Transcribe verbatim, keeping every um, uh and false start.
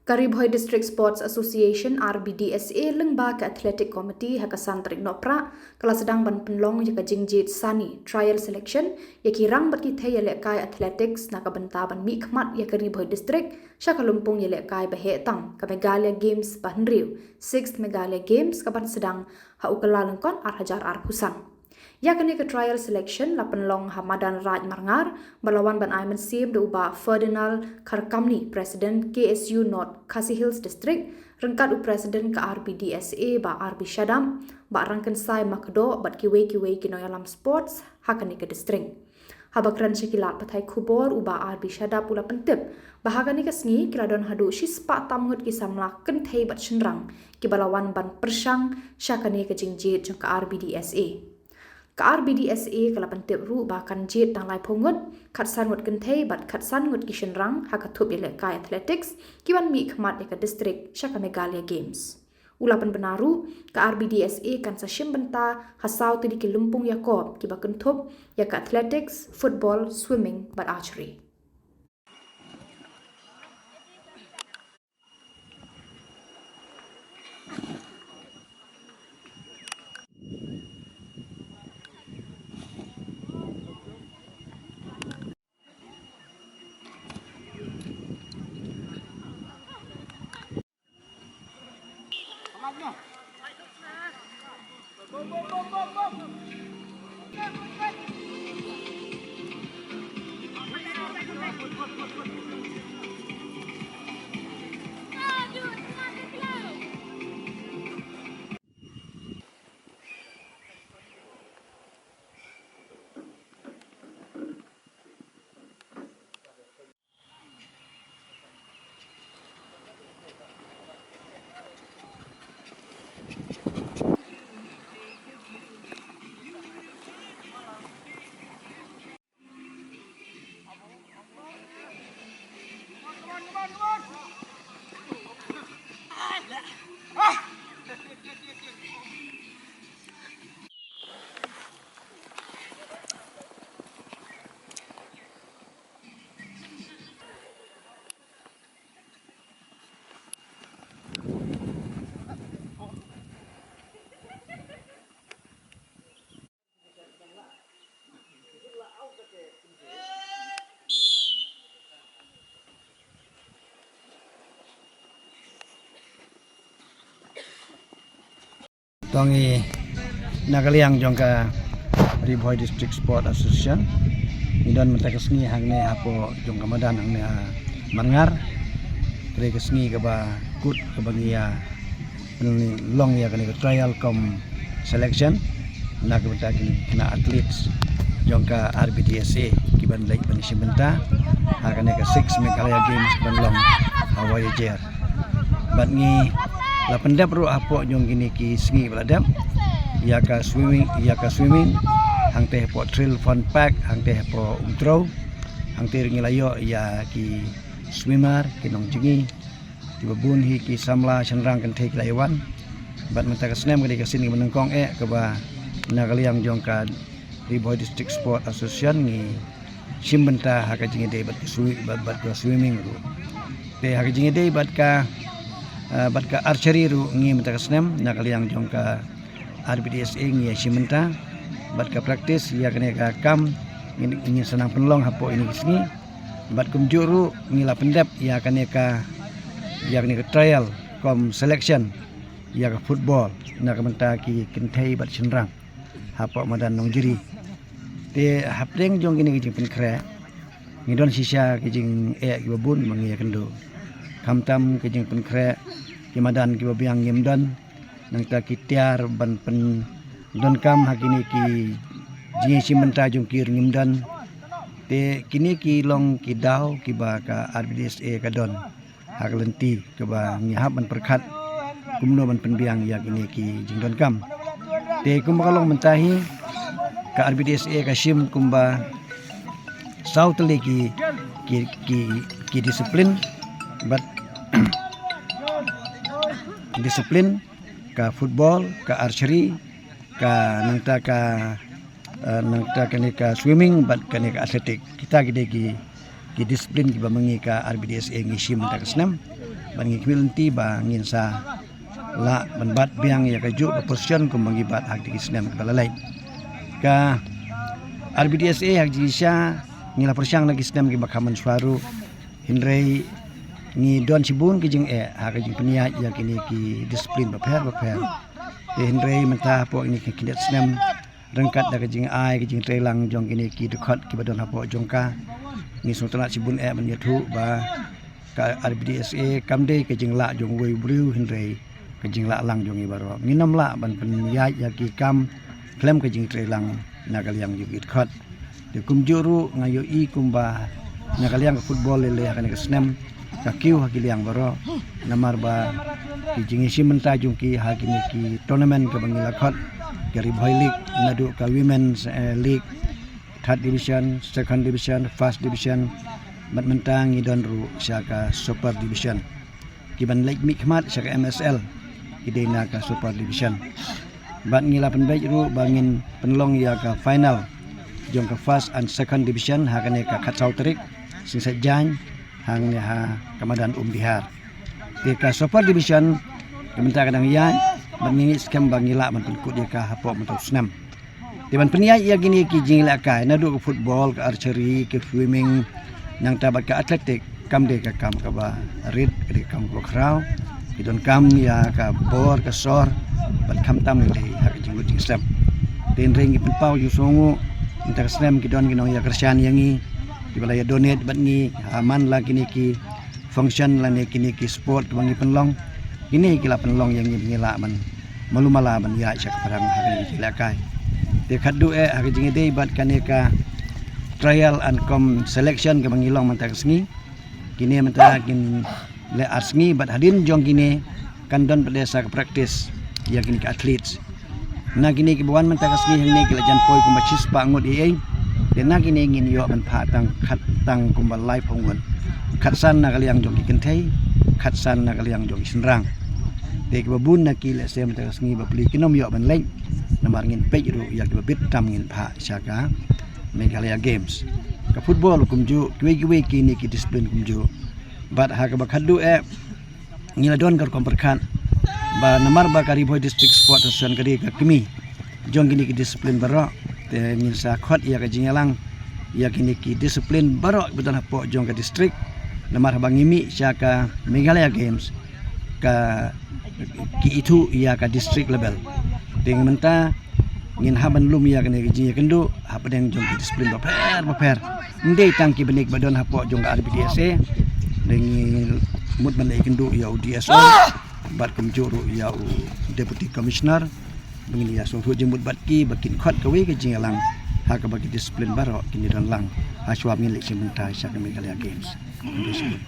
Ka Ri Bhoi District Sports Association, R B D S A, lyngba ka Athletic Committee, ha ka san tarik Nohprah ka la sdang ban pynlong ïa ka jingjied sani, trial selection, ïa ki rang bad ki thei ïalehkai athletics na ka bynta ban mihkhmat ïa ka Ri Bhoi District sha ka lympung ïalehkai ba heh tam, ka Meghalaya Games ba hynriew, sixth Meghalaya Games, ka ban sdang ha u Kyllalyngkot ar hajar arphew san. Ïa kane ka trial selection la pynlong ha madan Raid Marngar, ba la wan ban ai mynsiem da u Bah Ferdinand Kharkamni, President K S U North Khasi Hills District, ryngkat u President ka R B D S A, Bah R B Shadap, Bah Rangkynsai Makdoh, bad kiwei kiwei ki nongïalam sports ha kane ka district. Haba kren sha ki lad pathai khubor, u Bah R B Shadap u la pyntip ba ha kane ka sngi ki la don haduh shispah tam ngut ki samla kynthei bad shynrang kiba la wan ban pyrshang sha kane ka jingjied jong ka R B D S A. Ka R B D S A ka la pyntip ruh ba kan jied tang laiphew ngut, khatsan ngut kynthei bad khatsan ngut ki shynrang ha ka thup ïalehkai athletics, ki ban mihkhmat ïa ka district sha ka Meghalaya Games. U la pynbna ruh, ka R B D S A kan sa shim bynta ha saw tylli ki lympung ïakop kiba kynthup ïa ka athletics, football, swimming bad archery. To ngi na ka liang jong ka Ri Bhoi District Sport Association, ngi don mynta ka sngi hangne hapoh jong ka madan hangne ha Marngar. Ka dei ka sngi kaba kut kaba ngi ïa pynlong ïa kane ka trial cum selection na ka bynta kine ki khynnah athletes jong ka R B D S A ki ban leit ban shim bynta ha kane ka six Meghalaya Games ki ban long ha Wahiajer. Bad ngi la pyndep ruh hapoh jong kine ki sngi ba la dep ïa ka swimming, ïa ka swimming hangtei hapoh Thrill Fun Park, hangtei hapoh Umtrew, hangtei ruh ngi la ïoh ïa ki swimmer, ki nongjngi kiba bun hi ki samla shynrang kynthei ki la ïa wan. Bad mynta ka snem ka dei ka sien kaba nyngkong eh kaba na ka liang jong ka Ri Bhoi District Sport Association ngi shim bynta ha ka jingïadei bad ka swi-, bad, bad ka swimming ruh. Te ha ka jingïadei bad ka, eh, bad ka archery ruh ngi mynta ka snem na ka liang jong ka R B D S A ngi ïa shim bynta bad ka practice ïa kane ka kam ngi, ngi sa nang pynlong hapoh ine ki sngi. Bad kumjuh ruh ngi la pyndep ïa kane ka, ïa kane ka trial cum selection ïa ka football na ka bynta ki kynthei bad shynrang hapoh madan Nongjri. Te hapdeng jong kine ki jingpynkhreh ngi don shisha ki jingeh kiba bun ba ngi ïakynduh. Khamtam ki jingpynkhreh ki madan kiba biang ngim don, nangta ki tiar ban pyndonkam ha kine ki jingïashim bynta jong ki ruh ngim don. Te kine ki long ki daw kiba ka R B D S A ka don ha ka lynti kaba ngi hap ban pyrkhat kumno ban pynbiang ïa kine ki jingdonkam. Te kumba ka long mynta hi ka R B D S A ka shim kumba saw tylli ki, ki, ki, ki discipline, bad discipline ka football, ka archery, ka nangta ka, eh, nangta kane ka swimming bad kane ka athletic. Kita ki dei ki, ki discipline kiba ma ngi ka R B D S A ngi shim mynta ka snem. Ban ngi khmih lynti ba ngin sa lah ban bat biang ïa ka juh ka position kumba ngi bat ha ki snem kiba la leit. Ka R B D S A ha ka jingshisha ngi la pyrshang na ki snem kiba kham mynshuwa ruh. Hynrei ngi don shibun ki jingeh ha ka jingpynïaid ïa kine ki discipline bapher bapher. Te hynrei mynta hapoh kine ki khyndiat snem ryngkat da ka jingai ka jingtrei lang jong kine ki dkhot kiba don hapoh jong ka, ngi sngewtynnat shibun eh ban ïathuh ba ka R B D S A kam dei ka jinglah jong uwei u briew, hynrei ka jinglah lang jong ngi baroh. Ngin ym lah ban pynïaid ïa ki kam khlem ka jingtrei lang na ka liang jong ki dkhot. Te kumjuh ruh nga ïohi kumba na ka liang ka football lei lei ha kane ka snem ka kiew ha ki liang baroh, namar ba ki jingïashim bynta jong ki ha kine ki tournament kaba ngi la khot, ka Ri Bhoi League, naduh ka Women's, eh, League, third division, second division, first division, bad mynta ngi don ruh sha ka super division. Ki ban leit mihkhmat sha ka M S L, ki dei na ka super division. Bad ngi la pynbeit ruh ba ngin pynlong ïa ka final jong ka first and second division ha kane ka khatsaw tarik Singsaitjaiñ, hangne ha ka madan Umdihar. Te ka super division ka mynta ka dang ïaid, bad ngi ngeit skhem ba ngi lah ban pynkut ïa ka hapoh mynta u snem. Te ban pynïaid ïa kine ki jingïalehkai, naduh ka football, ka archery, ka swimming, nangta bad ka athletic, kam dei ka kam kaba rit, ka dei ka kam kaba khraw. Ki donkam ïa ka bor ka sor bad khamtam lei lei ha ka jinglut jingstep. Te hynrei ngi pynpaw jingsngewnguh, mynta ka snem ki don ki nongïakyrshan ïa ngi kiba la ïa donate bad ngi ha man la kine ki function lane kine ki sport kiba ngi pynlong. Kine ki la pynlong ïa ngi ba ngi lah ban malu mala ban ïaid sha ka pyrang ha kane ka jingïalehkai. Te khatduh eh ha ka jingïadei bad kane ka trial and com selection kaba ngi long mynta ka sngi. Kine mynta kin leh ar sngi bad hadien jong kine kan don pat de sa ka practice ïa kine ki athletes. Na kine kiba wan mynta ka sngi hangne ki la jan poi kumba shispah ngut ei ei. Te na kine ngin ïoh ban phah tang khat tang kumba laiphew ngut. Khatsan na ka liang jong ki kynthei, khatsan na ka liang jong ki shynrang. Te kiba bun na ki lehse mynta ka sngi ba plie kin ym ïoh ban leit. Namar ngin peit ruh ïa kiba bit tam ngin phah sha ka Meghalaya Games. Ka football kumjuh, kiwei kiwei kine ki discipline kumjuh. Bad ha kaba khatduh eh ngi la don ka rukom pyrkhat ba namar ba ka Ri Bhoi District Sport Association ka dei ka kmie jong kine ki discipline baroh, te ngin sa khot ïa ka jingïalang ïa kine ki discipline baroh ba don hapoh jong ka district. Namar haba ngi mih sha ka Meghalaya Games ka ki ithuh ïa ka district level. Te mynta ngin hap ban lum ïa kane ka jingïakynduh hapdeng jong ki discipline bapher bapher. Ym dei tang ki bniah ba don hapoh jong ka R B D S A. Te ngi mut ban ïakynduh ïa u D S O bad kumjuh ruh ïa u Deputy Commissioner ba ngin ïa sngewthuh jingmut bad ki ba kin khot kawei ka jingïalang ha kaba ki discipline baroh kin ïa don lang ha shuwa ba ngin leit shim bynta sha ka Meghalaya Games. Khublei shibun.